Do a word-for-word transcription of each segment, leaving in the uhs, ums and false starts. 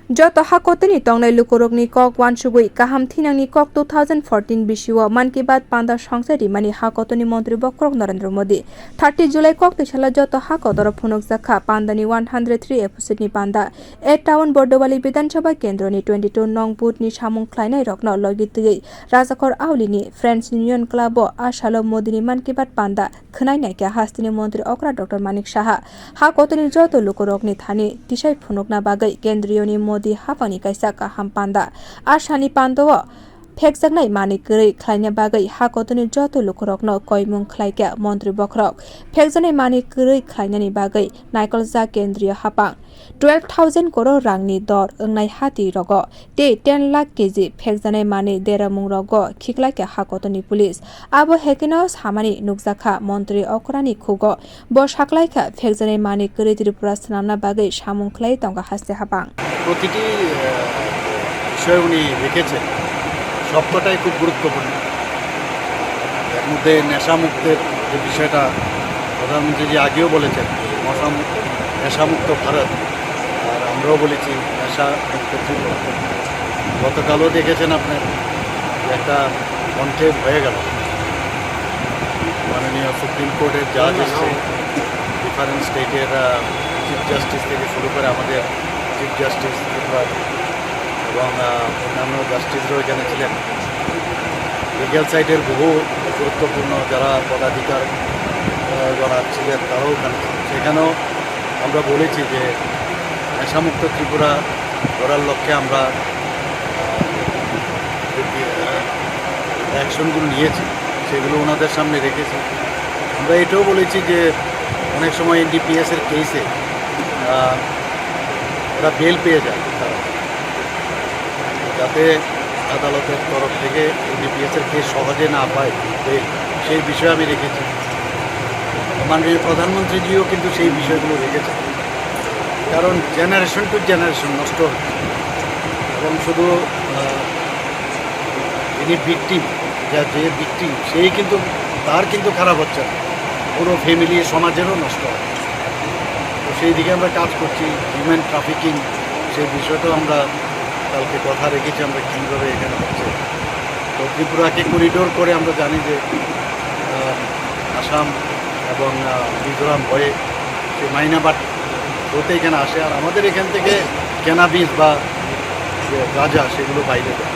Joto ha kotini tongnai lukurokni kok wansugwi kaham thinangni kok two thousand fourteen bisio Mann Ki Baat panda songsa rimani ha kotini Montri Bokhorok Narendra Modi thirty July kok twisala joto ha kotoro phunukjakha pandani one hundred three episode ni panda. A town Bordowali Bidhan Sabha kendroni twenty two nong booth ni samung khlainai rokno logi twiwi Rajakhor Auli ni Friends Union Club o a salo Modi ni Mann Ki Baat panda khwnai naikha hasteni Montri okra Doctor Manik Saha. Ha kotoni joto lukurokni thani tisai phunukna bagwi kendriyoni Modi haphangni kaisa kaham panda. A sani pandao phekjaknai manwi kwrwi khlaina bagwi ha kotoni joto lukurokno koimung khlaikha Montri Bokhorok. Phekjaknai manwi kwrwi khlainani bagwi naikoljak kendriyo haphang. Twelve thousand crore rangni dor wngnai hati rogo tei ten lakh K G phekjanai manwi deramung rogo khiklaikha ha kotoni police. Abo hekeno samani nukjakha Montri Okrani khugo. Bo saklaikha phekjanai manwi kwrwi Tripura swnamna bagwi samung khlai tongo haste haphang. প্রতিটি, আহ, বিষয় উনি রেখেছেন, সবকটাই খুব গুরুত্বপূর্ণ। এর মধ্যে নেশামুক্তের যে বিষয়টা প্রধানমন্ত্রীজি আগেও বলেছেন, নেশামুক্ত, নেশামুক্ত ভারত, আর আমরাও বলেছি নেশামুক্ত ত্রিপুরা। গতকালও দেখেছেন আপনার একটা কনক্লেভ হয়ে গেল, মাননীয় সুপ্রিম কোর্টের জাজ এসছে, ডিফারেন্ট স্টেটের, আহ, চিফ জাস্টিস থেকে শুরু করে আমাদের চিফ জাস্টিস ত্রিপুরার এবং, আহ, অন্যান্য জাস্টিসরাও এখানে ছিলেন। লিগ্যাল সাইডের বহু গুরুত্বপূর্ণ যারা পদাধিকার, আহ, যারা ছিলেন, তারাও ওখানে ছিলেন। সেখানেও আমরা বলেছি যে নেশামুক্ত ত্রিপুরা গড়ার লক্ষ্যে আমরা, আহ, যে, আহ, অ্যাকশনগুলো নিয়েছি, সেগুলো ওনাদের সামনে রেখেছি। আমরা এটাও বলেছি যে অনেক সময় এনডিপিএস এর কেসে, আহ, ওরা বেল পেয়ে যায় তারা, যাতে আদালতের তরফ থেকে এনডিপিএস এর কেস সহজে না পায় বেল, সেই বিষয়ে আমি রেখেছি। মাননীয় প্রধানমন্ত্রীজিও কিন্তু সেই বিষয়গুলো রেখেছেন, কারণ জেনারেশন টু জেনারেশন নষ্ট হচ্ছে এবং শুধু, আহ, যিনি ভিকটিম, যা, যে ভিকটিম, সেই কিন্তু, তার কিন্তু খারাপ হচ্ছে না, পুরো ফ্যামিলি, সমাজেরও নষ্ট হয়। তো সেই দিকে আমরা কাজ করছি। হিউম্যান ট্রাফিকিং, সেই বিষয়টাও আমরা কালকে কথা রেখেছি আমরা কীভাবে এখানে হচ্ছে। তো ত্রিপুরাকে করিডোর করে আমরা জানি যে, আহ, আসাম এবং, আহ, মিজোরাম হয়ে সেই মাইনাবাট হতে এখানে আসে। আর আমাদের এখান থেকে ক্যানাবিস বা যে গাঁজা, সেগুলো বাইরে যায়।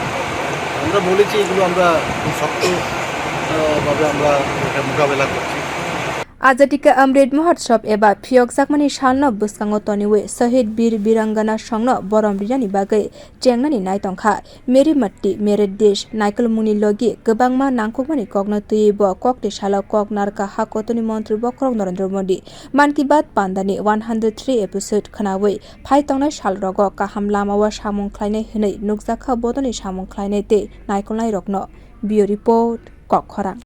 আমরা বলেছি এগুলো আমরা খুব শক্ত, আহ, ভাবে আমরা এটা মোকাবেলা করছি। Azadi ka Amrit Mahotsav eba phiyokjakmani salno bwskango toniwi Shahid Bir Birangana songno borom rinani bagwi chengnani nai tongkha. Meri Matti, Mere Desh naikolmungni logi kwbangma nangkukmani kokno twiwi bo kokni salo kok narwkha ha kotoni montri bokhorok Narendra Modi. Mann Ki Baat pandani one hundred three episode khwnawi phai tongnai salrogo kaham lamao samung khlainai hwnwi nukjakha bodolni samung khlainai tei naikolnairokno. Bureau Report, Kokkhorang.